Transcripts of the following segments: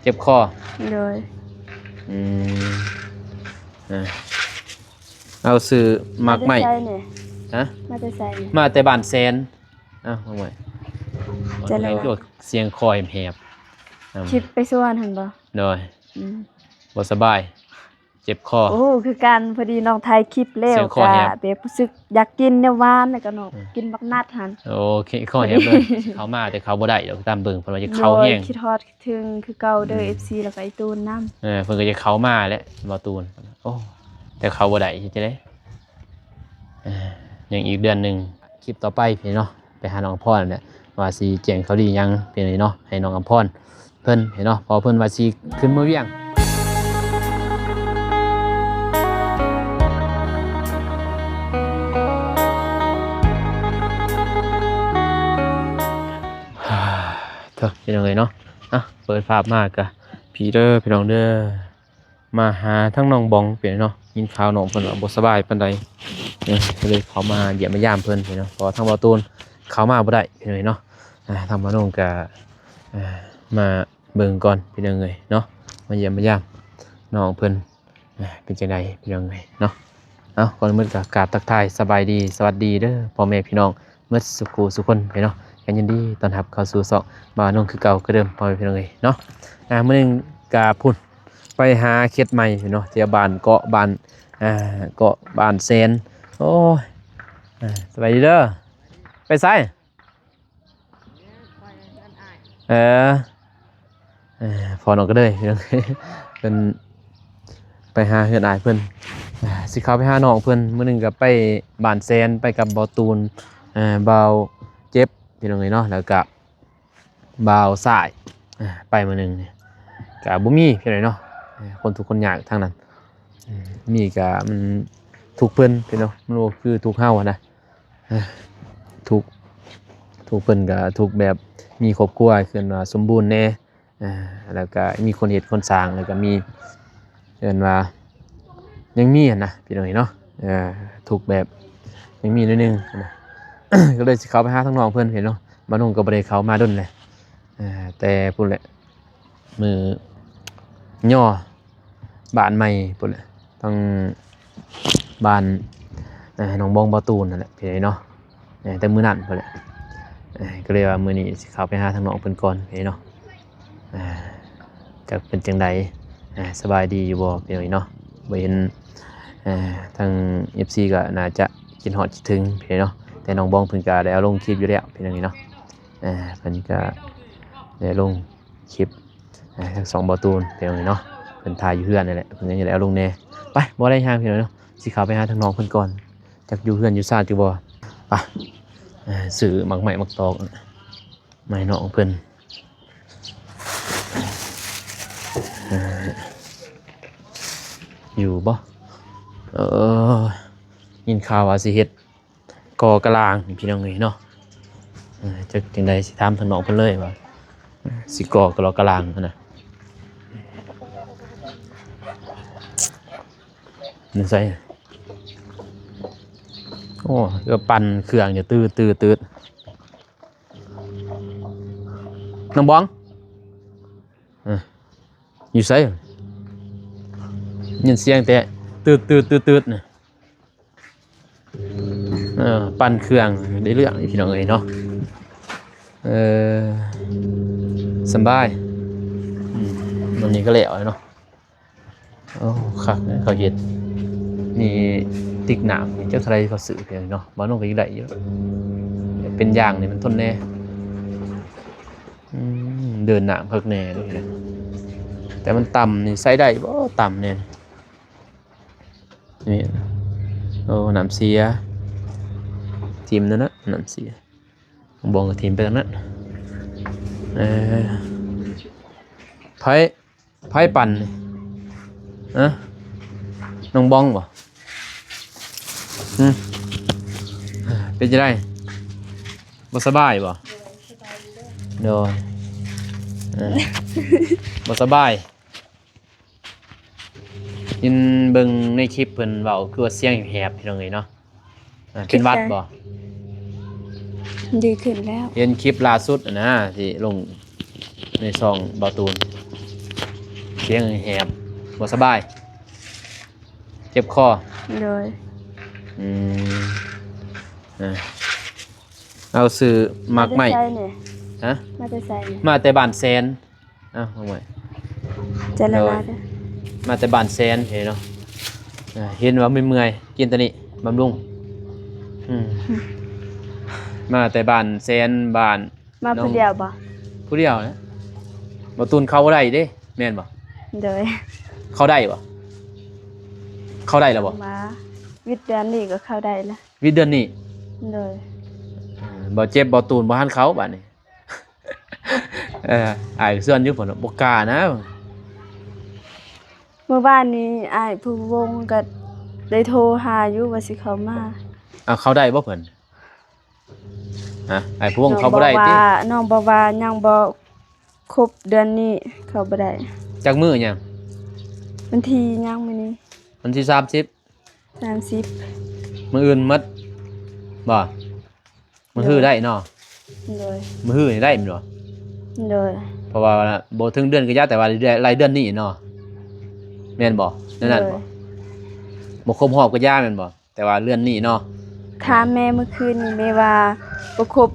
ເຈັບຄໍ. ໂດຍ. ອືມ ເອົາຊື້ໝາກໄມ້. ມາແຕ່ໃສນີ້? ຮະ? ມາແຕ່ໃສນີ້? ມາແຕ່ບ້ານແສນ. ເອົ້າ ມາໃໝ່. ຈະໄດ້ ສຽງຄໍແຫບໆ. ອືມ ຄລິບໄປສວນຫັ້ນບໍ່? ໂດຍ. ອືມ ບໍ່ສະບາຍ ເຈັບຄໍ. ໂອ້ ຄືກັນ ພໍດີນ້ອງຖ່າຍຄລິບແລ້ວ ສຽງຄໍແຫບ ກະແບບຮູ້ສຶກຢາກກິນແນວຫວານ ແລ້ວກະນ້ອງ ອືມ ກິນບັກນັດຫັ້ນ. ໂອເຄ ຄໍແຫບເລີຍ. ເຂົ້າມາແຕ່ເຂົ້າບໍ່ໄດ້ດອກ ຕາມເບິ່ງເພິ່ນວ່າຢາກເຂົ້າແຮງ. ໂດຍ ຄິດຮອດຄິດເຖິງຄືເກົ່າເດີ ອືມ ເອັຟຊີ ແລ້ວກະໄອ້ຕູນນຳ. ເອີ ເພິ່ນກະຢາກເຂົ້າມາແຫຼະ ບໍ່ຕູນ. ໂອ້ ແຕ່ເຂົ້າບໍ່ໄດ້ ເຮັດຈັ່ງໃດ? ເອີ ຍັງອີກເດືອນໜຶ່ງ ຄລິບຕໍ່ໄປພີ່ນ້ອງເນາະ ໄປຫານ້ອງອຳພອນຫັ້ນແຫຼະ ວ່າຊິແຈ້ງຂ່າວດີຫຍັງພີ່ນ້ອງເນາະ ໃຫ້ນ້ອງອຳພອນເພິ່ນເນາະ ເພາະເພິ່ນວ່າຊິຂຶ້ນເມືອວຽງ. ເດີ ພີ່ນ້ອງເອີຍເນາະ ອ່ະ ເປີດພາບມາກະ ພີເດີ ພີ່ນ້ອງເດີ. ມາຫາທາງນ້ອງບອງເປັນເນາະ ຍິນຂ່າວນ້ອງເພິ່ນວ່າບໍ່ສະບາຍປານໃດ ເອີ ກະເລີຍເຂົ້າມາຢ້ຽມມາຢາມເພິ່ນເນາະ ເພາະວ່າທາງບ່າວຕູນເຂົ້າມາບໍ່ໄດ້ພີ່ນ້ອງເນາະ. ອ່າ ທາງບ່າວນົງກະ ອ່າ ມາເບິ່ງກ່ອນພີ່ນ້ອງເອີຍເນາະ ມາຢ້ຽມມາຢາມນ້ອງເພິ່ນ ອ່າ ເປັນຈັ່ງໃດພີ່ນ້ອງເອີຍເນາະ. ເອົາ ກ່ອນອື່ນກະກາບທັກທາຍສະບາຍດີ ສະຫວັດດີເດີພໍ່ແມ່ພີ່ນ້ອງ ໝົດສູ່ຜູ້ສູ່ຄົນເນາະ ກະຍິນດີຕ້ອນຮັບເຂົ້າສູ່ຊ່ອງບ່າວນົງຄືເກົ່າຄືເດີມ ພໍ່ແມ່ພີ່ນ້ອງເອີຍເນາະ. ອ່າ ມື້ໜຶ່ງກະພຸ້ນ ໄປຫາເຂດໃໝ່ເນາະ ແຖວບ້ານເກາະ ບ້ານ ອ່າ ເກາະ ບ້ານແສນ. ໂອ້ຍ ອ່າ ສະບາຍດີເດີ ໄປໃສ? ເອີ ເອີ ພໍນ້ອງກະເດີຍ ເພິ່ນໄປຫາເຮືອນອ້າຍເພິ່ນ ຊິເຂົ້າໄປຫານ້ອງເພິ່ນ. ມື້ໜຶ່ງກະໄປບ້ານແສນ ໄປກັບບ່າວຕູນ ເອີ ບ່າວເຈັບພີ່ນ້ອງເອີຍເນາະ ແລ້ວກະບ່າວຊາຍ ໄປມື້ໜຶ່ງກະບໍ່ມີພີ່ນ້ອງເນາະ ຄົນທຸກຄົນຍາກທາງນັ້ນ ມີກະມັນທຸກເພິ່ນພີ່ນ້ອງ ມັນບໍ່ຄືທຸກເຮົາຫັ້ນນະ. ເອີ ທຸກ ທຸກເພິ່ນກະທຸກແບບມີຄອບຄົວ ເອີ້ນວ່າສົມບູນແດ່ ເອີ ແລ້ວກະມີຄົນເຮັດຄົນສ້າງ ແລ້ວກະມີ ເອີ້ນວ່າຍັງມີຫັ້ນນະພີ່ນ້ອງເນາະ. ເອີ ທຸກແບບຍັງມີໜ້ອຍໜຶ່ງຫັ້ນນະ ກະເລີຍຊິເຂົ້າໄປຫາທາງນ້ອງເພິ່ນພີ່ນ້ອງ. ບ່າວນົງກະບໍ່ໄດ້ເຂົ້າມາດົນແຫຼະ ເອີ ແຕ່ພຸ້ນແຫຼະ ມື້ຍໍ ບ້ານໃໝ່ພຸ້ນແຫຼະ ທາງບ້ານ ເອີ ນ້ອງບອງ ບ່າວຕູນຫັ້ນແຫຼະພີ່ນ້ອງເນາະ. ເອີ ແຕ່ມື້ນັ້ນພຸ້ນແຫຼະ ເອີ ກະເລີຍວ່າມື້ນີ້ຊິເຂົ້າໄປຫາທາງນ້ອງເພິ່ນກ່ອນພີ່ນ້ອງເນາະ. ເອີ ຈັກເປັນຈັ່ງໃດ ເອີ ສະບາຍດີຢູ່ບໍ່ພີ່ນ້ອງເນາະ. ບໍ່ເຫັນ ເອີ ທາງເອັຟຊີກະໜ້າຈະຄິດຮອດຄິດເຖິງພີ່ນ້ອງເນາະ. ແຕ່ນ້ອງບອງເພິ່ນກະໄດ້ເອົາລົງຄລິບຢູ່ແລ້ວພີ່ນ້ອງເນາະ ເອີ ເພິ່ນກະໄດ້ລົງ ຄລິບ ອ່າ ທັງສອງບ່າວຕູນພີ່ນ້ອງເນາະ ເພິ່ນຖ່າຍຢູ່ເຮືອນນີ້ແຫຼະ ເພິ່ນຍັງຈະໄດ້ເອົາລົງແດ່. ໄປ ບໍ່ໄດ້ຫຍັງພີ່ນ້ອງເນາະ ຊິເຂົ້າໄປຫາທາງນ້ອງເພິ່ນກ່ອນ ຈັກຢູ່ເຮືອນຢູ່ຊານຢູ່ບໍ່. ໄປ ເອີ ຊື້ໝາກໄມ້ໝາກຕອກມາໃຫ້ນ້ອງເພິ່ນ ເອີ ຢູ່ບໍ່? ເອີ ຍິນຂ່າວວ່າຊິເຮັດ ກໍ່ກະລາງພີ່ນ້ອງເອີຍເນາະ. ເອີ ຈັກຈັ່ງໃດ ຊິຖາມທາງນ້ອງເພິ່ນເລີຍວ່າ ເອີ ຊິກໍ່ກະລອກະລາງຫັ້ນນະ. ຢູ່ໃສ? ໂອ້ ກະປັ່ນເຄື່ອງຢູ່ ຕື້ດໆໆ. ນ້ອງບອງ ເອີ ຢູ່ໃສ? ຍິນສຽງແຕ່ ຕື້ດໆໆໆ ນະ. ເອີ ປັ່ນເຄື່ອງໄດ້ເລື່ອງນີ້ພີ່ນ້ອງເອີຍເນາະ. ເອີ ສະບາຍ ອືມ ມື້ນີ້ກະແລ້ວເນາະ. ໂອ້ ຄັກເນາະ ເຂົາເຮັດນີ້ ຕິກນ້ຳນີ້ ຈັກເທົ່າໃດເຂົາຊື້ເນາະ. ບ້ານນ້ອງກະຢູ່ໄດ້ຢູ່ ເປັນຢາງນີ້ມັນທົນແດ່. ອືມ ເດີນນ້ຳຄັກແນ່ເດ້ ແຕ່ມັນຕ່ຳນີ້ ໃຊ້ໄດ້ບໍ່? ຕ່ຳແນ່. ນີ້ ໂອ້ ນ້ຳເສຍ ຖິ້ມນັ້ນນະ ນ້ຳເສຍ ບອງກະຖິ້ມໄປທາງນັ້ນ. ເອີ ໃຜ ໃຜປັ່ນນີ້? ຮະ ນ້ອງບອງບໍ່? ຫຶ ເປັນຈັ່ງໃດ? ບໍ່ສະບາຍບໍ່? ໂດຍ ເອີ ບໍ່ສະບາຍ. ຍິນເບິ່ງໃນຄລິບເພິ່ນເວົ້າ ຄືວ່າສຽງແຫບໆ ພີ່ນ້ອງເອີຍເນາະ. ເປັນຫວັດບໍ່? ດີຂຶ້ນແລ້ວ. ເຫັນຄລິບລ່າສຸດຫັ້ນນະ ທີ່ລົງໃນຊ່ອງບ່າວຕູນ ສຽງແຫບ ບໍ່ສະບາຍ ເຈັບຄໍ. ໂດຍ. ອືມ ເອົາຊື້ໝາກໄມ້. ມາແຕ່ໃສນີ້? ຮະ? ມາແຕ່ໃສນີ້? ມາແຕ່ບ້ານແສນ. ເອົາ ເອົາໃໝ່. ໃຈລະລາຍເດີ. ໂດຍ. ມາແຕ່ບ້ານແສນເດ້ເນາະ. ເຫັນວ່າເມື່ອຍໆ ກິນໂຕນີ້ບຳລຸງ. ອືມ ມາແຕ່ບ້ານແສນ ບ້ານ ມາຜູ້ດຽວບໍ່? ຜູ້ດຽວນະ. ບໍ່ ຕູນເຂົ້າບໍ່ໄດ້ເດ້ ແມ່ນບໍ່? ໂດຍ. ເຂົ້າໄດ້ບໍ່? ເຂົ້າໄດ້ແລ້ວບໍ່? ມາ ວິດເດືອນນີ້ກໍເຂົ້າໄດ້ລະ. ວິດເດືອນນີ້? ໂດຍ. ເອີ ບໍ່ເຈັບ ບໍ່ ຕູນບໍ່ທັນເຂົ້າບາດນີ້. ເອີ ອ້າຍຊວນຢູ່ ເພິ່ນບໍ່ກ້ານະ. ມື້ວານນີ້ອ້າຍພູວົງກໍໄດ້ໂທຫາຢູ່ວ່າຊິເຂົ້າມາ. ເອົາ ເຂົ້າໄດ້ບໍ່ເພິ່ນ? ຮະ? ອ້າຍພູວົງເຂົ້າບໍ່ໄດ້ຕິ? ນ້ອງບອກວ່າ ນ້ອງບອກວ່າຍັງບໍ່ຄົບເດືອນນີ້ ເຂົ້າບໍ່ໄດ້. ຈັກມື້ຍັງ? ວັນທີຫຍັງມື້ນີ້? ວັນທີສາມສິບ. ສາມສິບ ມື້ອື່ນໝົດບໍ່? ມື້ຮືໄດ້ເນາະ. ໂດຍ. ມື້ຮືນີ້ໄດ້ແມ່ນບໍ່? ໂດຍ. ເພາະວ່າບໍ່ເຖິງເດືອນກໍຢ່າ ແຕ່ວ່າໄດ້ເດືອນນີ້ເນາະ ແມ່ນບໍ່? ແນວນັ້ນບໍ່? ໂດຍ. ບໍ່ຄົບຮອບກໍຢ່າແມ່ນບໍ່? ແຕ່ວ່າເດືອນນີ້ເນາະ. ຖາມແມ່ມື້ຄືນນີ້ ແມ່ວ່າບໍ່ຄົບ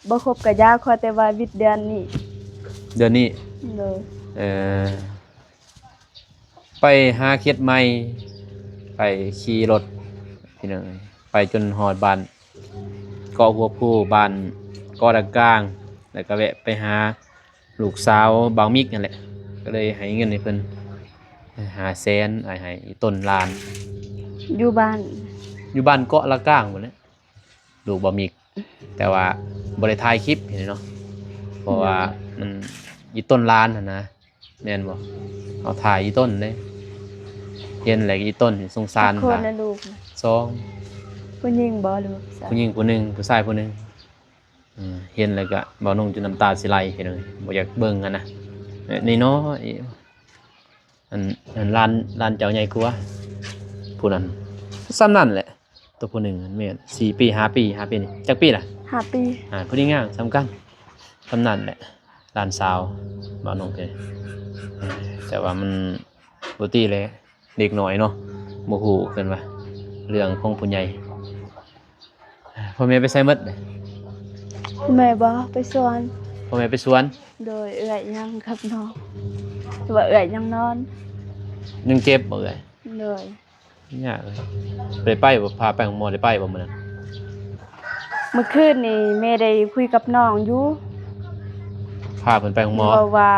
ບໍ່ຄົບກໍຢ່າ ຂໍແຕ່ວ່າວິດເດືອນນີ້. ເດືອນນີ້? ໂດຍ. ເອີ ໄປຫາເຂດໃໝ່ ໄປຂີ່ລົດ ພີ່ນ້ອງເອີຍ ໄປຈົນຮອດບ້ານເກາະຫົວພູ ບ້ານເກາະດາກກາງ ແລ້ວກໍແວະໄປຫາລູກສາວບ່າວມິກນັ້ນແຫຼະ ກໍເລີຍໃຫ້ເງິນໃຫ້ເພິ່ນຫ້າແສນ ໃຫ້ອີ່ຕົນຫຼານ. ຢູ່ບ້ານ? ຢູ່ບ້ານເກາະດາກກາງພຸ້ນແຫຼະ ລູກບ່າວມິກ ແຕ່ວ່າບໍ່ໄດ້ຖ່າຍຄລິບເຫັນເນາະ ເພາະວ່າ ໂດຍ ມັນອີ່ຕົນຫຼານຫັ້ນນະ. ແມ່ນບໍ່? ເຮົາຖ່າຍອີ່ຕົນເດ້ ເຫັນແລ້ວອີ່ຕົນນີ້ສົງສານ. ຈັກຄົນລະລູກ? ສອງ. ຜູ້ຍິງບໍ່ ຫຼືຜູ້ຊາຍ? ຜູ້ຍິງຜູ້ໜຶ່ງ ຜູ້ຊາຍຜູ້ໜຶ່ງ. ເອີ ເຫັນແລ້ວກະບ່າວນຸ່ງຈົນນ້ຳຕາຊິໄຫຼພີ່ນ້ອງ ບໍ່ຢາກເບິ່ງຫັ້ນນະ. ນ້ອຍໆ ອັນ ອັນຫຼານ ຫຼານເຈົ້າໃຫຍ່ກວ່າຜູ້ນັ້ນ. ສ່ຳນັ້ນແຫຼະ. ໂຕຜູ້ໜຶ່ງແມ່ນສີ່ປີ ຫ້າປີ ຫ້າປີນີ້ ຈັກປີລະ? ຫ້າປີ. ອ່າ ຜູ້ນີ້ງາມສ່ຳກັນ ສ່ຳນັ້ນແຫຼະ ຫຼານສາວບ່າວນົກເອີຍ. ແຕ່ວ່າມັນບໍ່ຕິແຫຼະ ເດັກນ້ອຍເນາະ ບໍ່ຮູ້ເພິ່ນວ່າເລື່ອງຂອງຜູ້ໃຫຍ່. ພໍ່ແມ່ໄປໃສໝົດ? ພໍ່ແມ່ບໍ່ ໄປສວນ. ພໍ່ແມ່ໄປສວນ? ໂດຍ. ເອື້ອຍຍັງກັບນ້ອງ ແຕ່ວ່າເອື້ອຍຍັງນອນ. ຍັງເຈັບບໍ່ເອື້ອຍ? ໂດຍ. ຍາກເລີຍ ໄດ້ໄປບໍ່? ພາໄປໂຮງໝໍໄດ້ໄປບໍ່ມື້ນັ້ນ? ມື້ຄືນນີ້ແມ່ໄດ້ຄຸຍກັບນ້ອງຢູ່ ພາເພິ່ນໄປໂຮງໝໍ ບອກວ່າ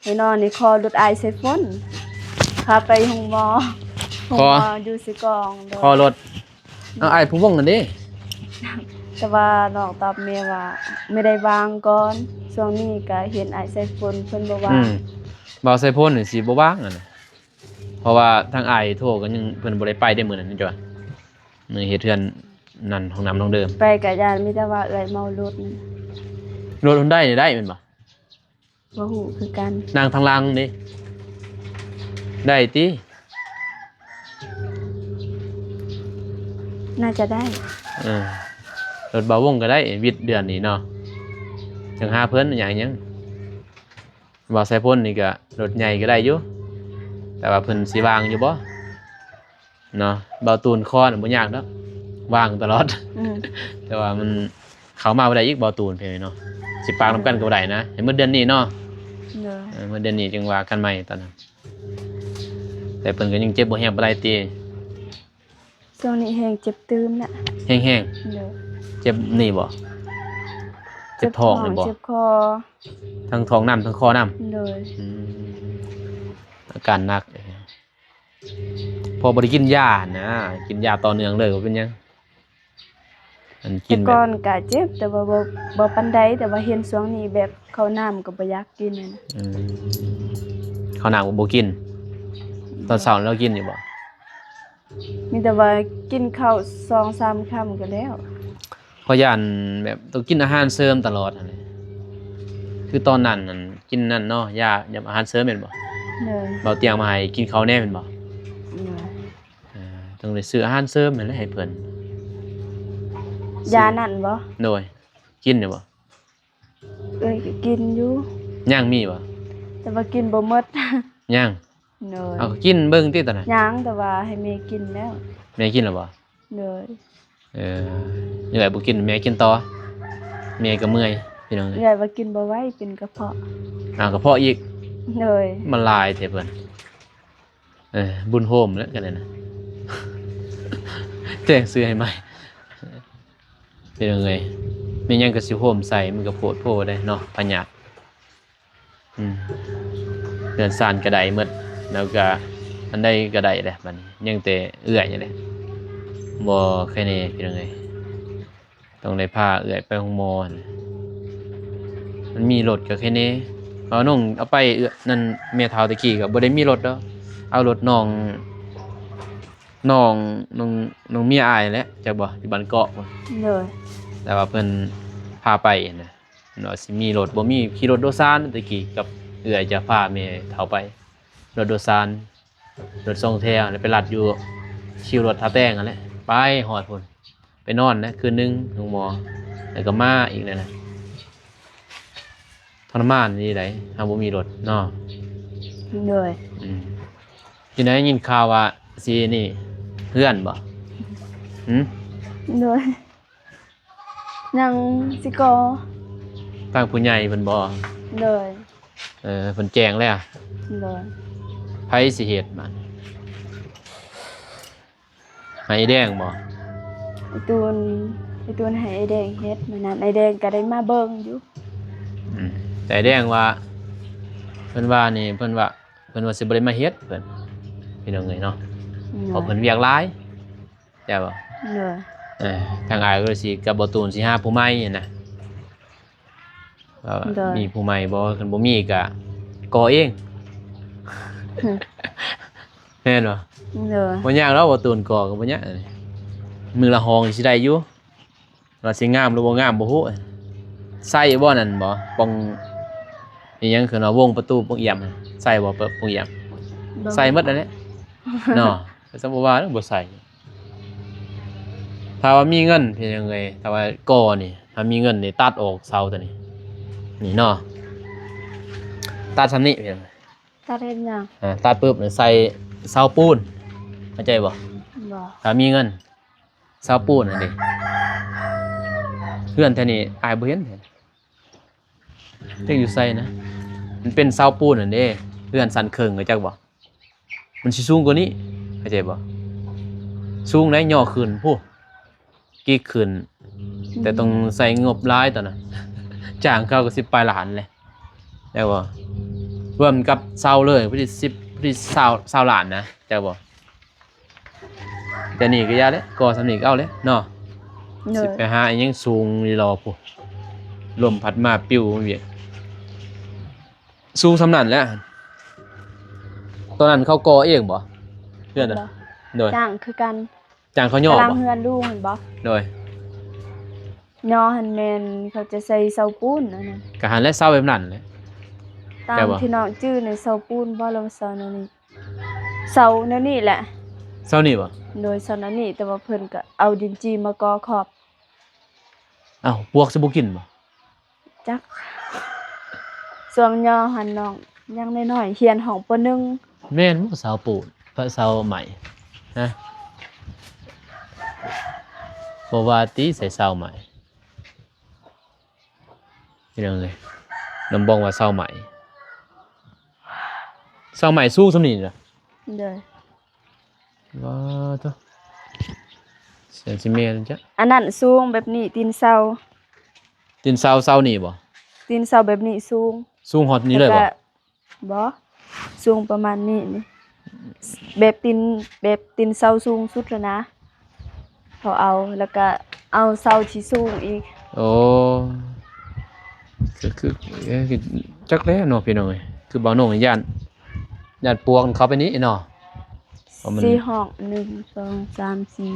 ໃຫ້ນ້ອງນີ້ຂໍລົດອ້າຍສາຍຝົນ ພາໄປໂຮງໝໍ ໂຮງໝໍຢູ່ເຊກອງ. ໂດຍ. ຂໍລົດ ເອົາ ອ້າຍພູວົງນັ້ນເດ້? ແຕ່ວ່ານ້ອງຕອບແມ່ວ່າ ແມ່ໄດ້ວ່າງກ່ອນ ຊ່ວງນີ້ກະເຫັນອ້າຍສາຍຝົນເພິ່ນບໍ່ວ່າງ. ອືມ ບ່າວສາຍຝົນນີ້ຊິບໍ່ວ່າງຫັ້ນນະ. ເພາະວ່າທາງອ້າຍໂທກໍຍັງ ເພິ່ນບໍ່ໄດ້ໄປເດ້ມື້ນັ້ນ ເຈົ້າວ່າ ມື້ເຮັດເຮືອນນັ້ນ ຫ້ອງນ້ຳຫ້ອງເດີມ ໄປກະຢ້ານມີແຕ່ວ່າເອື້ອຍເມົາລົດ. ລົດຫົນໄດໄດ້ແມ່ນບໍ່? ບໍ່ຮູ້ຄືກັນ. ນັ່ງທາງຫຼັງເດ້ ໄດ້ຕິ? ໜ້າຈະໄດ້. ເອີ ລົດບ່າວວົງກໍໄດ້ ວິດເດືອນນີ້ເນາະ ຈັ່ງຫາເພິ່ນ ຫຍັງຫຍັງ. ບ່າວສາຍຝົນນີ້ກະລົດໃຫຍ່ກໍໄດ້ຢູ່ ແຕ່ວ່າເພິ່ນຊິວ່າງຢູ່ບໍ່ເນາະ. ບ່າວຕູນຂໍນະບໍ່ຍາກດອກ ວ່າງຕະຫຼອດ. ອືມ ແຕ່ວ່າມັນເຂົ້າມາບໍ່ໄດ້ອີກ ບ່າວຕູນເພິ່ນເນາະ ຊິປາກນຳກັນກໍບໍ່ໄດ້ນະ ໃຫ້ໝົດເດືອນນີ້ເນາະ. ໂດຍ. ເອີ ໝົດເດືອນນີ້ຈຶ່ງວ່າກັນໃໝ່ຕອນນັ້ນ. ແຕ່ເພິ່ນກໍຍັງເຈັບບໍ່ແຮງປານໃດຕິ? ຊ່ວງນີ້ແຮງເຈັບຕື່ມນະ ແຮງໆ. ໂດຍ. ເຈັບນີ້ບໍ່? ເຈັບທ້ອງນີ້ບໍ່? ເຈັບຄອ ທັງທ້ອງນຳ ທັງຄໍນຳ. ໂດຍ. ອືມ ອາການໜັກ ເພາະບໍ່ໄດ້ກິນຢານະ ກິນຢາຕໍ່ເນື່ອງເລີຍ ບໍ່ເປັນຫຍັງ. ອັນກິນ ແຕ່ກ່ອນກະເຈັບ ແຕ່ວ່າບໍ່ ບໍ່ປານໃດ ແຕ່ວ່າເຫັນຊ່ວງນີ້ແບບເຂົ້ານ້ຳກໍບໍ່ຢາກກິນນະ. ອືມ ເຂົ້ານ້ຳກໍບໍ່ກິນ. ຕອນເຊົ້າລາວກິນຢູ່ບໍ່? ມີແຕ່ວ່າກິນເຂົ້າສອງສາມຄຳກໍແລ້ວ. ເພາະຢ້ານແບບຕ້ອງກິນອາຫານເສີມຕະຫຼອດຫັ້ນແຫຼະ ຄືຕອນນັ້ນນັ້ນກິນນັ້ນເນາະ ຢາ ຢາອາຫານເສີມແມ່ນບໍ່? ໂດຍ. ເບົາຕຽງມາໃຫ້ກິນເຂົ້າແດ່ແມ່ນບໍ່? ໂດຍ. ເອີ ຕ້ອງໄດ້ຊື້ອາຫານເສີມຫັ້ນແຫຼະໃຫ້ເພິ່ນ. ຢານັ້ນບໍ່? ໂດຍ. ກິນຢູ່ບໍ່? ເອີ ກໍກິນຢູ່. ຍັງມີບໍ່? ແຕ່ວ່າກິນບໍ່ໝົດ. ຍັງ? ໂດຍ. ເອົາ ກິນເບິ່ງຕິຕອນນັ້ນ. ຍັງ, ແຕ່ວ່າໃຫ້ແມ່ກິນແລ້ວ. ແມ່ກິນແລ້ວບໍ່? ໂດຍ. ເອີ ເອື້ອຍບໍ່ກິນ ແມ່ກິນຕໍ່. ແມ່ກໍເມື່ອຍ ພີ່ນ້ອງເອີຍ. ເອື້ອຍວ່າກິນບໍ່ໄຫວ ເປັນກະເພາະ. ອ້າວ ກະເພາະອີກ. ໂດຍ. ມັນຫຼາຍແທ້ເພິ່ນ. ເອີ ບຸນໂຮມແຫຼະ ກັນນັ້ນນະ ແຈ້ງຊື່ໃຫ້ໃໝ່ ເປັນຫຍັງເອີຍ? ແມ່ນຫຍັງກໍຊິໂຮມໃສ່ ມັນກໍໂພດໂພໄດ໋ເນາະ ພະຍາດ. ອືມ ເຮືອນຊານກໍໄດ້ໝົດ ແລ້ວກໍອັນໃດກໍໄດ້ແຫຼະ. ບັດນີ້ຍັງແຕ່ເອື້ອຍນີ້ແຫຼະ ບໍ່ໄຄແນ່ ພີ່ນ້ອງເອີຍ. ຕ້ອງໄດ້ພາເອື້ອຍໄປໂຮງໝໍຫັ້ນ. ມັນມີລົດກໍແຄ່ນີ້ ເອົານ້ອງເອົາໄປ ເອື້ອຍນັ້ນ ແມ່ເຖົ້າແຕ່ກີ້ກໍບໍ່ໄດ້ມີລົດດອກ ເອົາລົດນ້ອງ ນ້ອງ ນ້ອງ ນ້ອງເມຍອ້າຍແຫຼະ ຈັກບໍ່ ຢູ່ບ້ານເກາະພຸ້ນ. ໂດຍ. ແຕ່ວ່າເພິ່ນພາໄປຫັ້ນນະ ເນາະ ຊິມີລົດ ບໍ່ມີ ຂີ່ລົດໂດຍສານແຕ່ກີ້ ກັບເອື້ອຍຈະພາແມ່ເຖົ້າໄປ ລົດໂດຍສານ ລົດສອງແຖວ ແລ້ວໄປລັດຢູ່ຄິວລົດທ່າແຕງຫັ້ນແຫຼະ ໄປຮອດພຸ້ນ ໄປນອນນະຄືນໜຶ່ງໂຮງໝໍ ແລ້ວກໍມາອີກນັ້ນນະ. ທໍລະມານອີ່ຫຼີໃດ໋ ເຮົາບໍ່ມີລົດເນາະ. ໂດຍ. ອືມ ຢູ່ໃນ ໄດ້ຍິນຂ່າວວ່າຊິນີ້ເຮືອນບໍ່? ຫື? ໂດຍ. ຍັງຊິກໍ່. ທາງຜູ້ໃຫຍ່ເພິ່ນບໍ່? ໂດຍ. ເອີ ເພິ່ນແຈ້ງແລ້ວ. ໂດຍ. ໃຜຊິເຮັດບາດນີ້? ໃຫ້ອ້າຍແດງບໍ່? ອ້າຍຕູນ ອ້າຍຕູນໃຫ້ອ້າຍແດງເຮັດ. ມື້ນັ້ນອ້າຍແດງກໍໄດ້ມາເບິ່ງຢູ່. ອືມ ແຕ່ອ້າຍແດງວ່າ ເພິ່ນວ່ານີ້ ເພິ່ນວ່າ ເພິ່ນວ່າຊິບໍ່ໄດ້ມາເຮັດ ເພິ່ນ ພີ່ນ້ອງເອີຍເນາະ. ໂດຍ. ເພາະເພິ່ນວຽກຫຼາຍ. ແມ່ນບໍ່? ໂດຍ. ເອີ ທາງອ້າຍກໍຊິກັບບໍ່ຕູນຊິຫາຜູ້ໃໝ່ຫັ້ນນະ ວ່າ ໂດຍ ມີຜູ້ໃໝ່ບໍ່? ຄັນບໍ່ມີກໍກໍ່ເອງ. ແມ່ນບໍ່? ໂດຍ. ບໍ່ຍາກດອກ ບໍ່ຕູນກໍ່ກໍບໍ່ຍາກ ມື້ລະຫ້ອງຊິໄດ້ຢູ່. ວ່າຊິງາມຫຼືບໍ່ງາມບໍ່ຮູ້. ໃສ່ບໍ່ນັ້ນບໍ່ ປ່ອງອີ່ຫຍັງ ຄືວ່າວົງປະຕູປ່ອງອຽມ ໃສ່ບໍ່ ປ່ອງອຽມ? ບໍ່. ໃສ່ໝົດນັ້ນແຫຼະເນາະ. ແຕ່ສຳບໍ່ວ່າແລ້ວບໍ່ໃສ່. ຖ້າວ່າມີເງິນເປັນຫຍັງເອີຍ ຖ້າວ່າກໍ່ນີ້ ຖ້າມີເງິນນີ້ຕັດອອກເສົາຕົວນີ້ ນີ້ເນາະ ຕັດຊ່ຳນີ້ເປັນຫຍັງ? ຕັດເຮັດຫຍັງ? ອ່າ ຕັດປຶບໃສ່ເສົາປູນ ເຂົ້າໃຈບໍ່? ບໍ່. ຖ້າມີເງິນ ເສົາປູນຫັ້ນເດ້ ເຮືອນແຖວນີ້ອ້າຍບໍ່ເຫັນ ຈັກຢູ່ໃສນະ ມັນເປັນເສົາປູນຫັ້ນເດ້ ເຮືອນຊັ້ນເຄິ່ງ ຮູ້ຈັກບໍ່? ມັນຊິສູງກວ່ານີ້ ເຂົ້າໃຈບໍ່? ສູງໄດ໋ ຍໍຂຶ້ນພຸ້ນ ກິກຂຶ້ນ ແຕ່ຕ້ອງໃຊ້ງົບຫຼາຍຕອນນັ້ນ ຈ້າງເຂົາກໍສິບປາຍລ້ານແຫຼະ ແມ່ນບໍ່? ລວມກັບເສົາເລີຍ ພໍດີສິບ ພໍດີຊາວ ຊາວລ້ານນະ ເຈົ້າບໍ່? ແຕ່ນີ້ກໍຢ່າແຫຼະ ກໍ່ສ່ຳນີ້ກໍເອົາແຫຼະເນາະ. ໂດຍ. ຊິໄປຫາອີ່ຫຍັງສູງລີລໍພຸ້ນ ລົມພັດມາປິວວຽກ ສູງສ່ຳນັ້ນແຫຼະ. ຕອນນັ້ນເຂົາກໍ່ເອງບໍ່? ເຮືອນນະ? ບໍ່. ໂດຍ. ຈ້າງຄືກັນ. ຈ້າງເຂົາຍໍບໍ່? ຕາລາງເຮືອນລຸງຫັ້ນບໍ່? ໂດຍ. ຍໍຫັ້ນແມ່ນເຂົາຈະໃສ່ເສົາປູນອັນນັ້ນ. ກະຫັ້ນແຫຼະ ເສົາແບບນັ້ນແຫຼະ. ຕາມທີ່ນ້ອງຈື່ໃນເສົາປູນບໍ່ ຫຼືວ່າເສົາແນວນີ້? ເສົາແນວນີ້ແຫຼະ. ເສົານີ້ບໍ່? ໂດຍ ເສົາແນວນີ້ ແຕ່ວ່າເພິ່ນກະເອົາດິນຈີ່ມາກໍ່ຂອບ. ອ້າວ ປວກຊິບໍ່ກິນບໍ່? ຈັກ ຊ່ວງຍໍຫັ້ນນ້ອງຍັງນ້ອຍໆ ຮຽນຫ້ອງ ປໍໜຶ່ງ. ແມ່ນບໍ່ ເສົາປູນ ເສົາໄມ້ຮະ? ບໍ່ວ່າຕິ ໃສ່ເສົາໄມ້ ພີ່ນ້ອງເອີຍ ນ້ອງບອງວ່າເສົາໄມ້ ເສົາໄມ້ສູງສ່ຳນີ້ນະ. ໂດຍ. ວ້າໂທ້ ແສນຊິແມ່ນຈ້ະ ອັນນັ້ນສູງແບບນີ້ ຕີນເສົາ ຕີນເສົາ ເສົານີ້ບໍ່? ຕີນເສົາແບບນີ້ສູງ ສູງຮອດນີ້ເລີຍບໍ່? ແລ້ວກະ ບໍ່ ສູງປະມານນີ້ນີ້ ແບບຕີນ ແບບຕີນເສົາສູງສຸດຫັ້ນນະ. ເຂົາເອົາ ແລ້ວກະເອົາເສົາທີ່ສູງອີກ. ໂອ້ ຄື ຄື ເອີ ຄື ຈັກແລ້ວເນາະ ພີ່ນ້ອງເອີຍ ຄືບ່າວໂໜ່ງຢ້ານ ຢ້ານປວກເຂົ້າໄປນີ້ເນາະ. ສີ່ຫ້ອງ ໜຶ່ງ ສອງ ສາມ ສີ່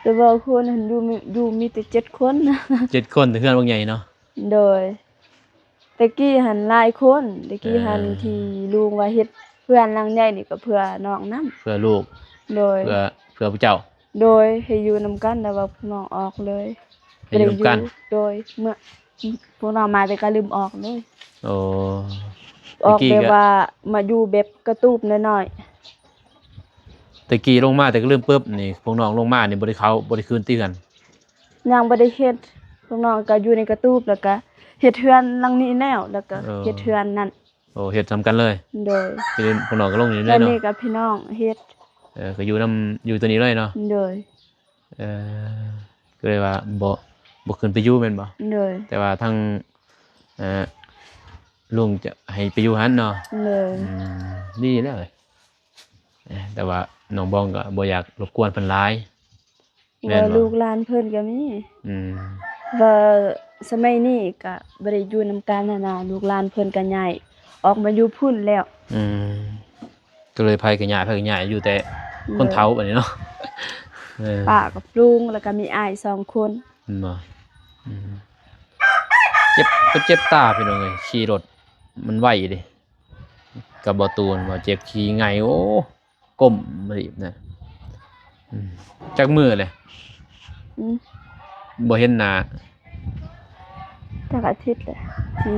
ແຕ່ວ່າຄົນຫັ້ນຢູ່ ຢູ່ມີແຕ່ເຈັດຄົນ. ເຈັດຄົນ ແຕ່ເຮືອນບັກໃຫຍ່ເນາະ. ໂດຍ. ແຕ່ກີ້ຫັ້ນຫຼາຍຄົນ ແຕ່ກີ້ຫັ້ນ ເອີ ທີ່ລຸງວ່າເຮັດເຮືອນຫຼັງໃຫຍ່ນີ້ກໍເພື່ອນ້ອງນຳ ເພື່ອລູກ. ໂດຍ. ເພື່ອ ເພື່ອພວກເຈົ້າ. ໂດຍ ໃຫ້ຢູ່ນຳກັນ ແຕ່ວ່າພວກນ້ອງອອກເລີຍ ໃຫ້ຢູ່ນຳກັນ. ໂດຍ ເມື່ອພວກນ້ອງມາແຕ່ກໍລືມອອກເລີຍ. ໂອ້ ອອກແບບວ່າມາຢູ່ແບບກະຕູບນ້ອຍໆ. ແຕ່ກີ້ລົງມາແຕ່ກະລຶມປຶບນີ້ ພວກນ້ອງລົງມານີ້ບໍ່ໄດ້ເຂົ້າ ບໍ່ໄດ້ຄືນຕິເຮືອນ? ຍັງບໍ່ໄດ້ເຮັດ. ພວກນ້ອງກະຢູ່ໃນກະຕູບ ແລ້ວກະເຮັດເຮືອນຫຼັງນີ້ແລ້ວ ແລ້ວກະເຮັດເຮືອນນັ້ນ. ໂອ້ ເຮັດນຳກັນເລີຍ. ໂດຍ. ພວກນ້ອງກະລົງນີ້ເລີຍເນາະ. ແລ້ວນີ້ກະພີ່ນ້ອງເຮັດ. ເອີ ກະຢູ່ນຳ ຢູ່ໂຕນີ້ເລີຍເນາະ. ໂດຍ. ເອີ ກະເລີຍວ່າບໍ່ ບໍ່ຂຶ້ນໄປຢູ່ແມ່ນບໍ່? ໂດຍ. ແຕ່ວ່າທາງ ເອີ ລຸງຈະໃຫ້ໄປຢູ່ຫັ້ນເນາະ. ໂດຍ. ອືມ ດີແລ້ວ. ເອີ ແຕ່ວ່ານ້ອງບອງກະບໍ່ຢາກລົບກວນເພິ່ນຫຼາຍ. ແມ່ນບໍ່? ລູກຫຼານເພິ່ນກະມີ. ອືມ ວ່າສະໄໝນີ້ກະບໍ່ໄດ້ຢູ່ນຳກັນຫັ້ນນະ ລູກຫຼານເພິ່ນກະຍ້າຍອອກມາຢູ່ພຸ້ນແລ້ວ. ອືມ ກະເລີຍໃຜກະຍ້າຍ ໃຜກະຍ້າຍ ຢູ່ແຕ່ຄົນເຖົ້າບາດນີ້ເນາະ. ເອີ ປ້າກັບລຸງ ແລ້ວກະມີອ້າຍສອງຄົນ. ແມ່ນບໍ່? ອືມ ເຈັບ ເຈັບຕາພີ່ນ້ອງເອີຍ ຂີ່ລົດມັນໄວເດ້. ກັບບໍ່ຕູນວ່າເຈັບຂີ້ໄງ່ ໂອ້ ກົ້ມມາອີກນະ. ອືມ ຈັກມື້ແຫຼະ? ອືມ ບໍ່ເຫັນໜ້າ. ຈັກອາທິດແຫຼະ ທີ່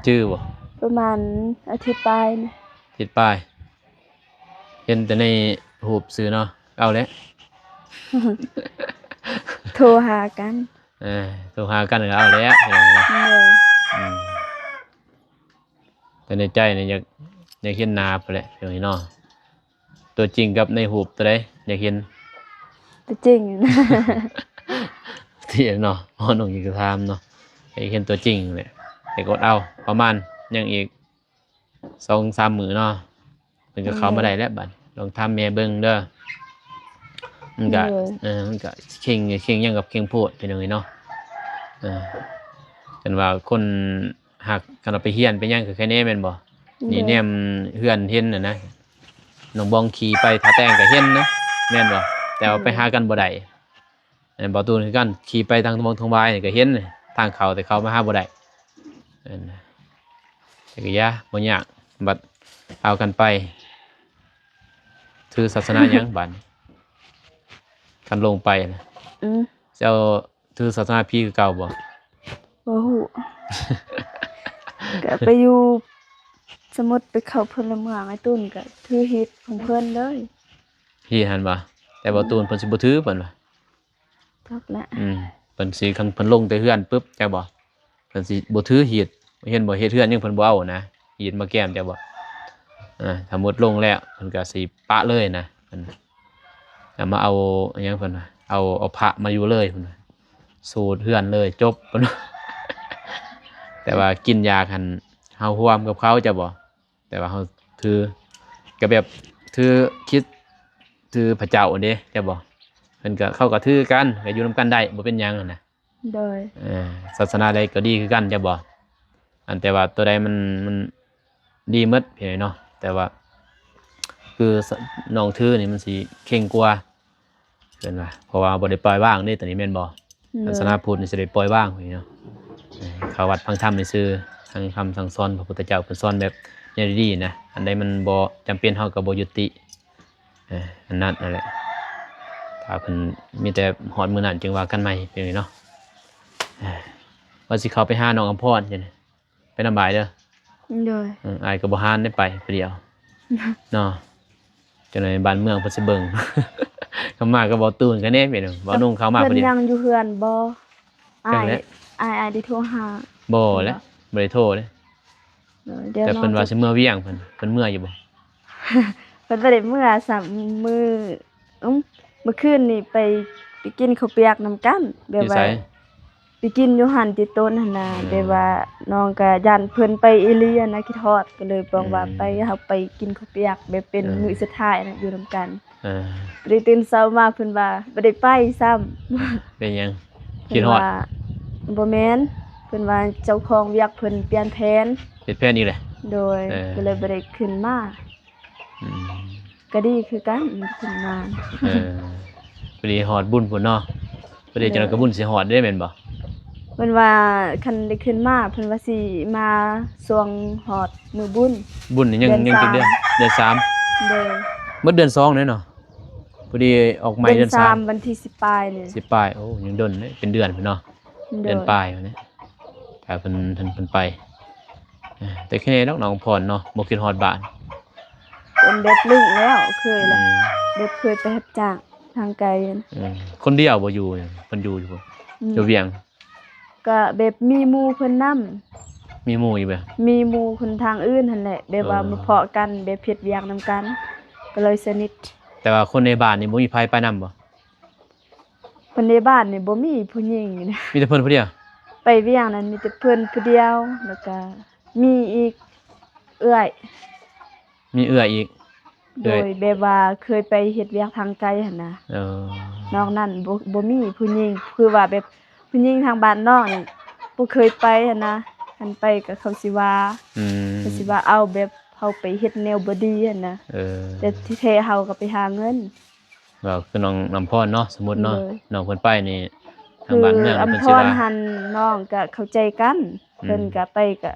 ຈື່ບໍ່? ປະມານອາທິດປາຍນະ. ອາທິດປາຍ. ເຫັນແຕ່ໃນຮູບຊື່ເນາະ. ເອົາແຫຼະ ໂທຫາກັນ. ເອີ ໂທຫາກັນກະເອົາແຫຼະ. ໂດຍ. ອືມ ແຕ່ໃນໃຈນີ້ຢາກ ຢາກເຫັນໜ້າພຸ້ນແຫຼະ ພີ່ນ້ອງເນາະ. ຕົວຈິງກັບໃນຮູບໂຕໃດຢາກເຫັນ? ຕົວຈິງ. ທີ່ເນາະ ນ້ອງຍິງກະຖາມເນາະ ຢາກເຫັນຕົວຈິງແຫຼະ. ແຕ່ກໍເອົາ ປະມານຍັງອີກສອງສາມມື້ເນາະ ເພິ່ນກະເຂົ້າມາໄດ້ແລ້ວບາດ. ລອງຖາມແມ່ເບິ່ງເດີ. ມັນກະ ໂດຍ ເອີ ມັນກະເຄັ່ງ ເຄັ່ງຫຍັງກະເຄັ່ງໂພດ ພີ່ນ້ອງເອີຍເນາະ. ເອີ ຄັນວ່າຄົນ ຫາກຄັນວ່າໄປຮຽນໄປຫຍັງກະໄຄແນ່ແມ່ນບໍ່? ໂດຍ. ນີ້ແນມເຮືອນເຫັນຫັ້ນນະ ນ້ອງບອງຂີ່ໄປທ່າແຕງກະເຫັນນະ ແມ່ນບໍ່? ແຕ່ວ່າໄປຫາກັນບໍ່ໄດ້. ແມ່ນ ບໍ່ຕູນຄືກັນ ຂີ່ໄປທາງວັງທອງວາຍນີ້ກະເຫັນ ທາງເຂົ້າ ແຕ່ເຂົ້າມາຫາບໍ່ໄດ້. ແມ່ນ ແຕ່ກະຢ່າ ບໍ່ຍາກ ບັດເອົາກັນໄປ ຖືສາສະໜາຫຍັງບາດນີ້ ຄັນລົງໄປນະ? ອືມ ເຈົ້າ ຖືສາສະໜາຜີຄືເກົ່າບໍ່? ບໍ່ຮູ້. ກະໄປຢູ່ ສົມມຸດໄປເຂົ້າພົນລະເມືອງ ອ້າຍຕູນກະຖືຮີດຂອງເພິ່ນເລີຍ. ຮີດຫັ້ນຫວາ? ແຕ່ບໍ່ຕູນເພິ່ນຊິບໍ່ຖືເພິ່ນວ່າ. ຈັກແຫຼະ. ອືມ ເພິ່ນຊິ ຄັນເພິ່ນລົງແຕ່ເຮືອນປຶບ ຈັກບໍ່? ເພິ່ນຊິບໍ່ຖືຮີດ. ເຫັນບໍ່? ເຮັດເຮືອນຫຍັງເພິ່ນບໍ່ເອົານະ ຮີດມາແກ້ມ ຈັກບໍ່? ເອີ ສົມມຸດລົງແລ້ວ ເພິ່ນກະຊິປະເລີຍນະ. ເພິ່ນ ແລ້ວມາເອົາຫຍັງເພິ່ນວ່າ ເອົາ ເອົາພະມາຢູ່ເລີຍເພິ່ນວ່າ ສູດເຮືອນເລີຍ ຈົບເພິ່ນວ່າ. ແຕ່ວ່າກິນຢາກຫັ້ນ ເຮົາຮ່ວມກັບເຂົາ ເຈົ້າບໍ່? ແຕ່ວ່າເຮົາຖື ກະແບບຖືຄຣິດ ຖືພະເຈົ້າເດ້ ເຈົ້າບໍ່? ເພິ່ນກະ ເຂົາກະຖືກັນ ກະຢູ່ນຳກັນໄດ້ ບໍ່ເປັນຫຍັງຫັ້ນນະ. ໂດຍ. ເອີ ສາສະໜາໃດກະດີຄືກັນ ເຈົ້າບໍ່? ອັນ ແຕ່ວ່າໂຕໃດມັນ ມັນດີໝົດ ພີ່ນ້ອງເນາະ. ແຕ່ວ່າ ຄື ນ້ອງຖືນີ້ມັນຊິເຄັ່ງກວ່າ ເພິ່ນວ່າ ເພາະວ່າບໍ່ໄດ້ປ່ອຍວາງເດ້ ໂຕນີ້ແມ່ນບໍ່? ໂດຍ. ສາສະໜາພຸດນີ້ຊິໄດ້ປ່ອຍວາງ ພີ່ນ້ອງເນາະ. ເອີ ເຂົ້າວັດຟັງທຳຊື່ໆ ຟັງຄຳສັ່ງສອນ ພະພຸດທະເຈົ້າເພິ່ນສອນແບບແນວດີໆນະ. ອັນໃດມັນບໍ່ຈຳເປັນ ເຮົາກະບໍ່ຢຸດຕິ. ເອີ ອັນນັ້ນຫັ້ນແຫຼະ ຖ້າເພິ່ນ ມີແຕ່ຮອດມື້ນັ້ນຈຶ່ງວ່າກັນໃໝ່ ພີ່ນ້ອງເນາະ. ເອີ ວ່າຊິເຂົ້າໄປຫານ້ອງອຳພອນ ຈັ່ງໃດ ໄປນຳອ້າຍເດີ. ໂດຍ. ເອີ ອ້າຍກະບໍ່ຫານໄດ້ໄປຜູ້ດຽວເນາະ ຈັ່ງໃດບ້ານເມືອງເພິ່ນຊິເບິ່ງ. ເຂົ້າມາກະບໍ່ຕູນກະແນ່ ພີ່ນ້ອງ ບໍ່ນຸ່ງເຂົ້າມາຜູ້ດຽວ. ເພິ່ນຍັງຢູ່ເຮືອນບໍ່? ອ້າຍ ອ້າຍ ອ້າຍໄດ້ໂທຫາ? ບໍ່ແຫຼະ ບໍ່ໄດ້ໂທເດ້. ໂດຍ. ແຕ່ເພິ່ນວ່າຊິເມືອວຽງ ເພິ່ນ ເພິ່ນເມືອຢູ່ບໍ່? ເພິ່ນບໍ່ໄດ້ເມືອຊ້ຳ ມື້ ອືມ ມື້ຄືນນີ້ໄປ ໄປກິນເຂົ້າປຽກນຳກັນ ແບບວ່າ ຢູ່ໃສ? ໄປກິນຢູ່ຫັ້ນ ຕິດຕົ້ນຫັ້ນນະ. ເອີ ແບບວ່ານ້ອງກະຢ້ານເພິ່ນໄປອີ່ຫຼີຫັ້ນນະ ຄິດຮອດ ກະເລີຍບອກວ່າ ອືມ ໄປ ເຮົາໄປກິນເຂົ້າປຽກ ແບບເປັນ ເອີ ມື້ສຸດທ້າຍນະ ຢູ່ນຳກັນ. ເອີ ພໍດີຕື່ນເຊົ້າມາເພິ່ນວ່າບໍ່ໄດ້ໄປຊ້ຳ. ເປັນຫຍັງ? ຄິດຮອດ? ເພິ່ນວ່າ ບໍ່ແມ່ນ ເພິ່ນວ່າເຈົ້າຂອງວຽກເພິ່ນປ່ຽນແຜນ. ປ່ຽນແຜນອີກແຫຼະ? ໂດຍ. ເອີ ກະເລີຍບໍ່ໄດ້ຂຶ້ນມາ. ອືມ ກະດີຄືກັນ ຂຶ້ນມາ. ເອີ ພໍດີຮອດບຸນພຸ້ນເນາະ ພໍດີ ໂດຍ ຈັ່ງໃດກະບຸນຊິຮອດເດ້ ແມ່ນບໍ່? ເພິ່ນວ່າຄັນໄດ້ຂຶ້ນມາ ເພິ່ນວ່າຊິມາຊ່ວງຮອດມື້ບຸນ. ບຸນນີ້ຍັງ ເດືອນ ຍັງຈັກເດືອນ? ສາມ ເດືອນສາມ. ໂດຍ. ໝົດເດືອນສອງເດ້ເນາະ ພໍດີອອກໃໝ່ເດືອນສາມ ເດືອນສາມ ວັນທີສິບປາຍນີ້ ສິບປາຍ. ໂອ້ ຍັງດົນເດ້ ເປັນເດືອນພຸ້ນເນາະ. ໂດຍ. ເດືອນປາຍພຸ້ນເດ້ ຖ້າເພິ່ນ ເພິ່ນ ເພິ່ນໄປ. ແຕ່ແຄ່ນີ້ດອກ ນ້ອງອຳພອນເນາະ ບໍ່ຄິດຮອດບ້ານ. ເປັນແບບລຶ້ງແລ້ວ ເຄີຍແລ້ວ ອືມ ແບບເຄີຍໄປຮັບຈ້າງທາງໄກ. ອືມ ຄົນດຽວບໍ່ຢູ່ ເພິ່ນຢູ່ຢູ່ ອືມ ຢູ່ວຽງ? ກະແບບມີໝູ່ເພິ່ນນຳ. ມີໝູ່ຢູ່ແບບ? ມີໝູ່ຄົນທາງອື່ນຫັ້ນແຫຼະ ແບບວ່າ ເອີ ມາເພາະກັນ ແບບເຮັດວຽກນຳກັນ ກໍເລີຍສະໜິດ. ແຕ່ວ່າຄົນໃນບ້ານນີ້ບໍ່ມີໃຜໄປນຳບໍ່? ຄົນໃນບ້ານນີ້ບໍ່ມີຜູ້ຍິງນະ ມີແຕ່ເພິ່ນຜູ້ດຽວ? ໄປວຽງນັ້ນມີແຕ່ເພິ່ນຜູ້ດຽວ ແລ້ວກະມີອີກເອື້ອຍ. ມີເອື້ອຍອີກ? ໂດຍ ເອື້ອຍ ແບບວ່າເຄີຍໄປເຮັດວຽກທາງໄກຫັ້ນນະ. ເອີ ນອກນັ້ນບໍ່ ບໍ່ມີຜູ້ຍິງ ຄືວ່າແບບຜູ້ຍິງທາງບ້ານນ້ອງນີ້ບໍ່ເຄີຍໄປຫັ້ນນະ ຄັນໄປກໍເຂົາຊິວ່າ ອືມ ເຂົາຊິວ່າ ເອົາ ແບບເຮົາໄປເຮັດແນວບໍ່ດີຫັ້ນນະ. ເອີ ແຕ່ທີ່ແທ້ເຮົາກໍໄປຫາເງິນ. ເວົ້າຄືນ້ອງອຳພອນເນາະ ສົມມຸດເນາະ ໂດຍ ນ້ອງເພິ່ນໄປນີ້ ທາງບ້ານເມືອງເພິ່ນຊິວ່າ ຄືອຳພອນຫັ້ນ ນ້ອງກະເຂົ້າໃຈກັນ ອືມ ເພິ່ນກະໄປກະ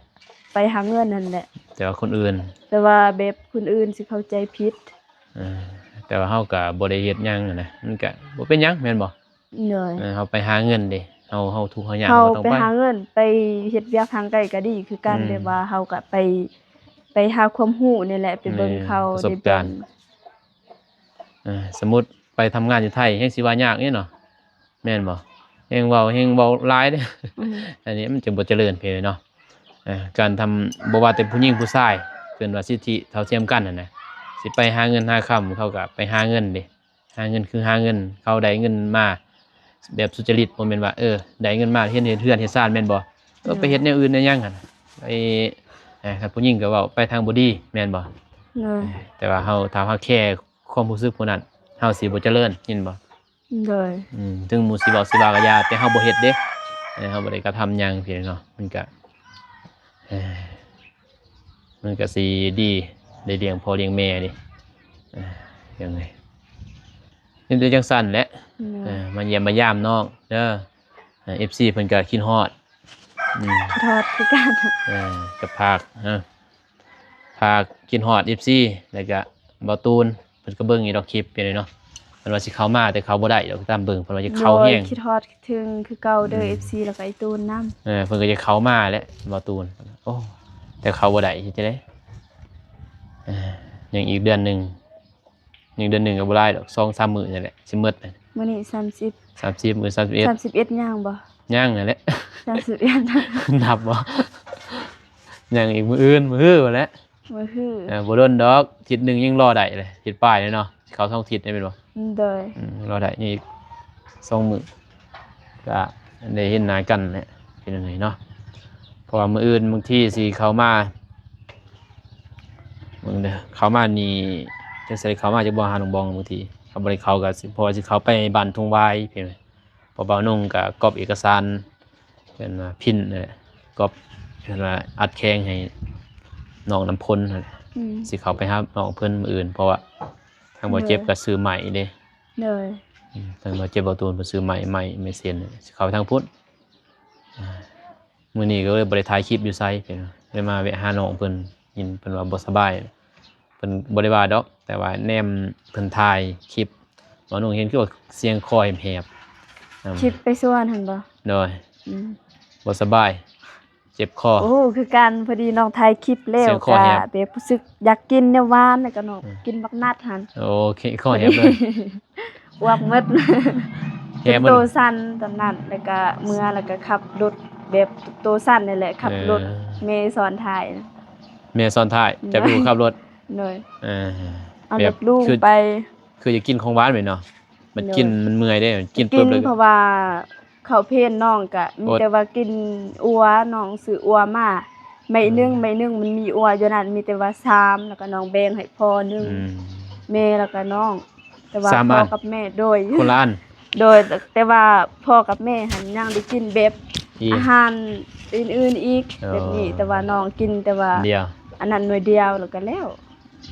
ໄປຫາເງິນຫັ້ນແຫຼະ ແຕ່ວ່າຄົນອື່ນ ແຕ່ວ່າແບບຄົນອື່ນຊິເຂົ້າໃຈຜິດ. ເອີ ແຕ່ວ່າເຮົາກະບໍ່ໄດ້ເຮັດຫຍັງຫັ້ນນະ ມັນກະບໍ່ເປັນຫຍັງແມ່ນບໍ່? ໂດຍ ເອີ ເຮົາໄປຫາເງິນເດ້ ເຮົາ ເຮົາທຸກເຮົາຍາກ ເຮົາ ເຮົາກໍຕ້ອງໄປ ໄປຫາເງິນ ໄປເຮັດວຽກທາງໄກກໍດີຄືກັນ ອືມ ແບບວ່າເຮົາກໍໄປ ໄປຫາຄວາມຮູ້ນີ້ແຫຼະ ໄປເບິ່ງເຂົາ ປະສົບການ ໄດ້ເບິ່ງ ເອີ ສົມມຸດໄປທຳງານຢູ່ໄທແຮ່ງຊິວ່າຍາກເດ້ເນາະ ແມ່ນບໍ່? ແຮ່ງເວົ້າ ແຮ່ງເວົ້າຫຼາຍເດ້ ອືມ ອັນນີ້ມັນຈະບໍ່ຈະເລີນເພເນາະ. ເອີ ການທຳ ບໍ່ວ່າແຕ່ຜູ້ຍິງຜູ້ຊາຍ ເອີ້ນວ່າສິດທິເທົ່າທຽມກັນຫັ້ນນະ ຊິໄປຫາເງິນຫາຄຳ ເຂົາກໍໄປຫາເງິນເດ້ ຫາເງິນຄືຫາເງິນ ເຂົາໄດ້ເງິນມາແບບສຸຈະລິດ ບໍ່ແມ່ນວ່າ ເອີ ໄດ້ເງິນມາເຮັດ ເຮັດເຮືອນເຮັດຊານແມ່ນບໍ່? ເອີ ໂດຍ ໄປເຮັດແນວອື່ນແນວຫຍັງຫັ້ນ ໄປ ເອີ ຄັນຜູ້ຍິງກໍເວົ້າໄປທາງບໍ່ດີແມ່ນບໍ່? ໂດຍ ເອີ ແຕ່ວ່າເຮົາ ຖ້າເຮົາແຄຄວາມຮູ້ສຶກຜູ້ນັ້ນ ເຮົາຊິບໍ່ຈະເລີນ ເຫັນບໍ່? ໂດຍ ອືມ ເຖິງໝູ່ຊິເວົ້າຊິວ່າກໍຢ່າ ແຕ່ເຮົາບໍ່ເຮັດເດ້ ເອີ ເຮົາບໍ່ໄດ້ກະທຳຫຍັງ ພີ່ນ້ອງເນາະ ມັນກະ ເອີ ມັນກະຊິດີ ໄດ້ລ້ຽງພໍ່ລ້ຽງແມ່ເດ້ ເອີ ຈັ່ງໃດ ມີແຕ່ຈັ່ງຊັ້ນແຫຼະ ໂດຍ ເອີ ມາຢ້ຽມມາຢາມນ້ອງເດີ ເອີ ເອັຟຊີເພິ່ນກະຄິດຮອດ ອືມ ຄິດຮອດຄືກັນ ເອີ ກະຝາກ ເອີ ຝາກຄິດຮອດເອັຟຊີ ແລ້ວກະບ່າວຕູນ ເພິ່ນກໍເບິ່ງຢູ່ດອກຄລິບຢູ່ເນາະ ເພິ່ນວ່າຊິເຂົ້າມາ ແຕ່ເຂົ້າບໍ່ໄດ້ດອກ ຕາມເບິ່ງ ເພິ່ນວ່າຈະເຂົ້າແຮງ ໂດຍ ຄິດຮອດຄິດເຖິງຄືເກົ່າເດີ ອືມ ເອັຟຊີ ແລ້ວກໍໄອ້ຕູນນຳ ເອີ ເພິ່ນກໍຈະເຂົ້າມາແຫຼະ ບ່າວຕູນ ໂອ້ ແຕ່ເຂົ້າບໍ່ໄດ້ ເຮັດຈັ່ງໃດ ເອີ ຍັງອີກເດືອນໜຶ່ງ ຍັງເດືອນໜຶ່ງກໍບໍ່ຫຼາຍດອກ ສອງສາມມື້ນີ້ແຫຼະ ຊິໝົດ ມື້ນີ້ສາມສິບ ສາມສິບ ມື້ສາມສິບເອັດ ສາມສິບເອັດຍັງບໍ່? ຍັງຫັ້ນແຫຼະ ສາມສິບເອັດ ນັບບໍ່? ຍັງອີກມື້ອື່ນ ມື້ຮືພຸ້ນແຫຼະ ມື້ຮື ເອີ ບໍ່ດົນດອກ ທິດໜຶ່ງຍັງລໍໄດ້ເລີຍ ທິດປາຍເລີຍເນາະ ເຂົ້າສອງທິດໄດ້ແມ່ນບໍ່? ໂດຍ ອືມ ລໍໄດ້ ຍັງອີກສອງມື້ ກະໄດ້ເຫັນໜ້າກັນແຫຼະ ເປັນຈັ່ງໃດເນາະ ເພາະວ່າມື້ອື່ນບາງທີຊິເຂົ້າມາ ເບິ່ງເດີ ເຂົ້າມານີ້ ຈັກຊິໄດ້ເຂົ້າມາຈັກບໍ່ ຫານ້ອງບອງ ບາງທີ ຄັນບໍ່ໄດ້ເຂົ້າກໍຊິ ເພາະວ່າຊິເຂົ້າໄປບ້ານທົ່ງຫວາຍ ເພາະບ່າວນົງກໍກອບເອກະສານ ເອີ້ນວ່າພິມນັ້ນແຫຼະ ກອບ ເອີ້ນວ່າອັດແຂງໃຫ້ນ້ອງນ້ຳຝົນຫັ້ນແຫຼະ ອືມ ຊິເຂົ້າໄປຫານ້ອງເພິ່ນມື້ອື່ນ ເພາະວ່າທາງບ່າວເຈັບກໍຊື້ໄມ້ເດ້ ໂດຍ ອືມ ທາງບ່າວເຈັບ ບ່າວຕູນເພິ່ນຊື້ໄມ້ ໄມ້ ໄມ້ເຊັນ ຊິເຂົ້າໄປທາງພຸ້ນ ອ່າ ມື້ນີ້ກໍເລີຍບໍ່ໄດ້ຖ່າຍຄລິບຢູ່ໃສ ເປັນ ເລີຍມາແວະຫານ້ອງເພິ່ນ ຍິນເພິ່ນວ່າບໍ່ສະບາຍ ເພິ່ນບໍ່ໄດ້ວ່າດອກ ແຕ່ວ່າແນມເພິ່ນຖ່າຍຄລິບ ບ່າວນົງເຫັນຄືວ່າສຽງຄໍແຫບໆ ນຳ ຄລິບໄປສວນຫັ້ນບໍ່? ໂດຍ ອືມ ບໍ່ສະບາຍ ເຈັບຄໍ ໂອ້ ຄືກັນ ພໍດີນ້ອງຖ່າຍຄລິບແລ້ວ ສຽງຄໍແຫບ ກະແບບຮູ້ສຶກຢາກກິນແນວຫວານ ແລ້ວກະນ້ອງ ອືມ ກິນບັກນັດຫັ້ນ ໂອ້ ຄໍແຫບເລີຍ ອວບໝົດ ແຮງມັນ ຈົນໂຕສັ່ນຕອນນັ້ນ ແລ້ວກະເມືອ ແລ້ວກະຂັບລົດແບບໂຕສັ່ນນີ້ແຫຼະ ຂັບລົດ ເອີ ແມ່ສອນທ້າຍ ແມ່ສອນທ້າຍ ໂດຍ ຈັບລູກຂັບລົດ ໂດຍ ເອີ ເອົາລົດລູກໄປ ຄືຢາກກິນຂອງຫວານແມ່ນເນາະ ມັນກິນ ໂດຍ ມັນເມື່ອຍເດ້ ກິນປຶບເລີຍ ເພາະວ່າເຂົ້າເພນນ້ອງກະມີແຕ່ວ່າກິນອົ່ວ ນ້ອງຊື້ອົ່ວມາ ໄມ້ໜຶ່ງ ອືມ ໄມ້ໜຶ່ງມັນມີອົ່ວຢູ່ນັ້ນ ມີແຕ່ວ່າສາມ ແລ້ວກໍນ້ອງແບ່ງໃຫ້ພໍ່ໜຶ່ງ ອືມ ແມ່ ແລ້ວກໍນ້ອງ ແຕ່ວ່າພໍ່ກັບແມ່ ໂດຍ ຄົນລະອັນ ໂດຍ ແຕ່ວ່າພໍ່ກັບແມ່ຫັ້ນຍັງໄດ້ກິນແບບ ອືມ ອາຫານອື່ນໆອີກ ອໍ ແບບນີ້ ແຕ່ວ່ານ້ອງກິນແຕ່ວ່າ ດຽວ ອັນນັ້ນໜ່ວຍດຽວ ແລ້ວກໍແລ້ວ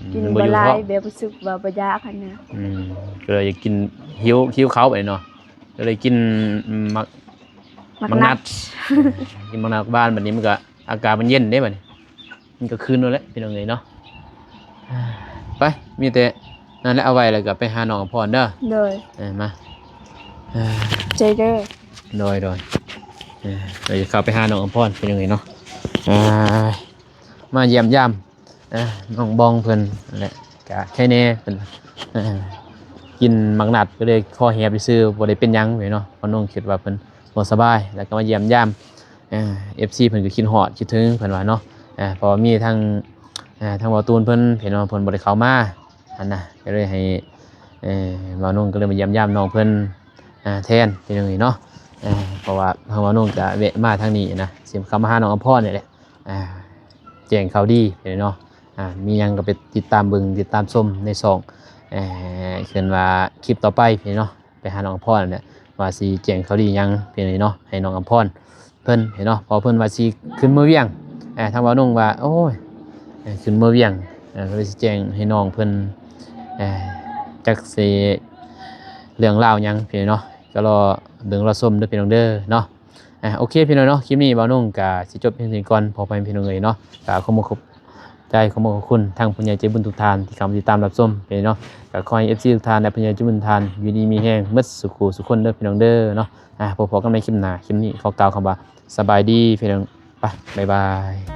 ອືມ ກິນບໍ່ຫຼາຍ ແບບຮູ້ສຶກວ່າບໍ່ຢາກຫັ້ນນະ ອືມ ກໍເລີຍຢາກກິນ ຫິວ ຫິວເຂົ້າໄປເນາະ ກໍເລີຍກິນໝາກ ໝາກນັດ ກິນໝາກນັດຫວານ ບັດນີ້ມັນກໍ ອາກາດມັນເຢັນເດ້ບັດນີ້ ມັນກໍຄືນແລ້ວແຫຼະ ພີ່ນ້ອງເອີຍເນາະ ໄປ ມີແຕ່ນັ້ນແຫຼະ ເອົາໄວ້ແລ້ວກໍໄປຫານ້ອງອຳພອນເດີ ໂດຍ ເອີ ມາ ໃຈເດີ ໂດຍ ໂດຍ ເອີ ດຽວຈະເຂົ້າໄປຫານ້ອງອຳພອນ ພີ່ນ້ອງເອີຍເນາະ ເອີ ມາຢ້ຽມຢາມ ເອີ ນ້ອງບອງເພິ່ນນັ້ນແຫຼະ ກະໄຄແດ່ເພິ່ນ ເອີ ກິນໝາກນັດກໍເລີຍຄໍແຫບຊື່ໆ ບໍ່ໄດ້ເປັນຫຍັງເນາະ. ບ່າວນົ່ງຄິດວ່າເພິ່ນບໍ່ສະບາຍ ແລ້ວກໍມາຢ້ຽມຢາມ ເອີ ເອັຟຊີເພິ່ນກໍຄິດຮອດຄິດເຖິງເພິ່ນວ່າເນາະ. ເອີ ເພາະວ່າມີທັງ ເອີ ທັງບ່າວຕູນເພິ່ນເນາະ ເພິ່ນບໍ່ໄດ້ເຂົ້າມາຫັ້ນນະ ກໍເລີຍໃຫ້ ເອີ ບ່າວນົ່ງກໍເລີຍມາຢ້ຽມຢາມນ້ອງເພິ່ນ ອ່າ ແທນພີ່ນ້ອງເອີຍເນາະ. ເອີ ເພາະວ່າທາງບ່າວນົ່ງກະແວະມາທາງນີ້ນະ ຊິເຂົ້າມາຫານ້ອງອຳພອນນີ້ແຫຼະ ອ່າ ແຈ້ງຂ່າວດີພີ່ນ້ອງເນາະ. ອ່າ ມີຫຍັງກໍໄປຕິດຕາມເບິ່ງ ຕິດຕາມຊົມໃນຊ່ອງ ເອີ ເອີ້ນວ່າຄລິບຕໍ່ໄປພີ່ນ້ອງເນາະ. ໄປຫານ້ອງອຳພອນນັ້ນແຫຼະ ວ່າຊິແຈ້ງຂ່າວດີຫຍັງພີ່ນ້ອງເນາະ ໃຫ້ນ້ອງອຳພອນເພິ່ນເນາະ. ເພາະເພິ່ນວ່າຊິຂຶ້ນເມືອວຽງ ອ່າ ທາງບ່າວນົ່ງວ່າ ໂອ້ຍ ເອີ ຂຶ້ນເມືອວຽງ ເອີ ກໍເລີຍຊິແຈ້ງໃຫ້ນ້ອງເພິ່ນ ເອີ ຈັກຊິເລື່ອງລາວຫຍັງພີ່ນ້ອງເນາະ ກໍລໍເບິ່ງລໍຊົມເດີພີ່ນ້ອງເດີເນາະ. ອ່າ ໂອເຄພີ່ນ້ອງເນາະ ຄລິບນີ້ບ່າວນົ່ງກະຊິຈົບພຽງເທົ່ານີ້ກ່ອນ ພໍ່ແມ່ພີ່ນ້ອງເອີຍເນາະ. ກະຂໍຂອບໃຈ ຂອບຄຸນທາງຜູ້ໃຫຍ່ໃຈບຸນທຸກທ່ານທີ່ເຂົ້າມາຕິດຕາມຮັບຊົມພີ່ນ້ອງເນາະ. ກະຂໍໃຫ້ເອັຟຊີທຸກທ່ານ ແລະ ຜູ້ໃຫຍ່ໃຈບຸນທ່ານ ຢູ່ດີມີແຮງໝົດສູ່ຄູ່ສູ່ຄົນເດີພີ່ນ້ອງເດີເນາະ. ອ່າ ພົບກັນໃໝ່ຄລິບໜ້າ ຄລິບນີ້ຂໍກ່າວຄຳວ່າ ສະບາຍດີພີ່ນ້ອງ ໄປ ບາຍບາຍ.